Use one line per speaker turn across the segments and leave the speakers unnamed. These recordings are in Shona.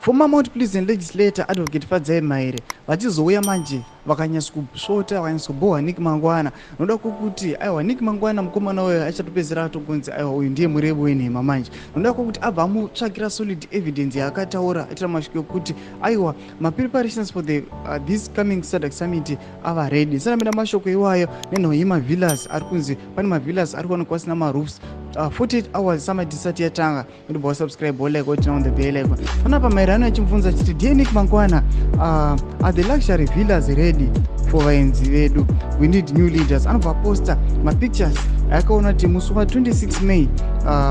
Former Mount Pleasant legislator Advocate Fadzai Mahere vachizouya manje vakanyatsa kusvota, vakanyatsa kubhohwa Nick Mangwana. Noda kwokuti aiwa, Nick Mangwana mukomana uyo achatopedzisira atogonzi aiwa, uyu ndiye murevi wenhema manje, noda kwokuti abva amutsvakira solid evidence yaakataura aitira masviko ekuti aiwa, mapreparations for the this coming SADC summit ava ready. Sanamira mashoko iwayo nenhau yemavillas ari kunzi pane mavillas ari kuwanikwa asina maroofs 48 hours summit isati yatanga. Ndobva wasubscribe, wolike, woturn on the bell icon. Panapa maererano achimubvunza achiti, "Dear Nick Mangwana, are the luxury villas ready for vaenzi vedu? We need new leaders." Anobva aposta mapictures akaona kuti musi wa26 May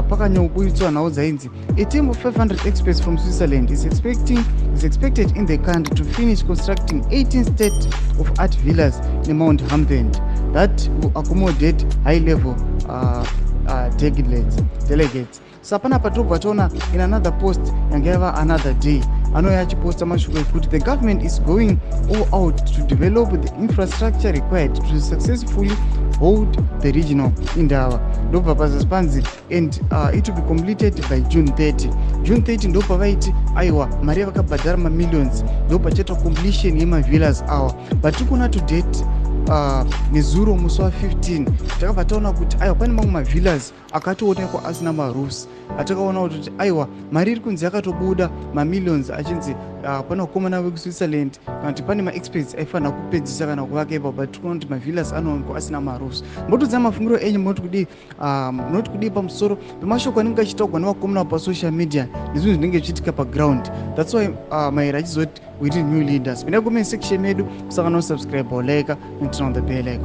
pakanyoburitswa nhau dzainzi a team of 500 experts from Switzerland is expected in the country to finish constructing 18 state of art villas in Mount Hampend that will accommodate high level delegates. Sa panapa tobva taona in another post yanga yava another day, anouya achiposta mashoko ekuti the government is going all out to develop the infrastructure required to successfully hold the regional indaba. Ndobva pazasi panzi and it will be completed by June 30. June 30 ndopavaiti aiwa, mari yavakabhadhara mamillions, ndopachaitwa completion yemavillas awa. But tiri kuona to date, nezuro musi wa15 takabva taona kuti aiwa, pane mamwe mavillas akatoonekwa asina maroofs. Atakaona kuti aiwa, mari iri kunzi yakatobuda mamillions, achinzi pane vakomana vekuSwitzerland kana kuti pane maexperts aifanira kupedzisa kana kuvaka ipapo, but tiri kuona kuti mavillas anoonekwa asina maroofs. Mbotodza mafungiro enyu, munoti kudii? Munoti kudii pamusoro pemashoko anenge achitaurwa nevakomana pasocial media nezvinhu zvinenge zvichiitika paground? That's why Mahere achizoti we need new leaders. Pinda comment section medu, kusangana nosubscribe, like and turn on the bell icon.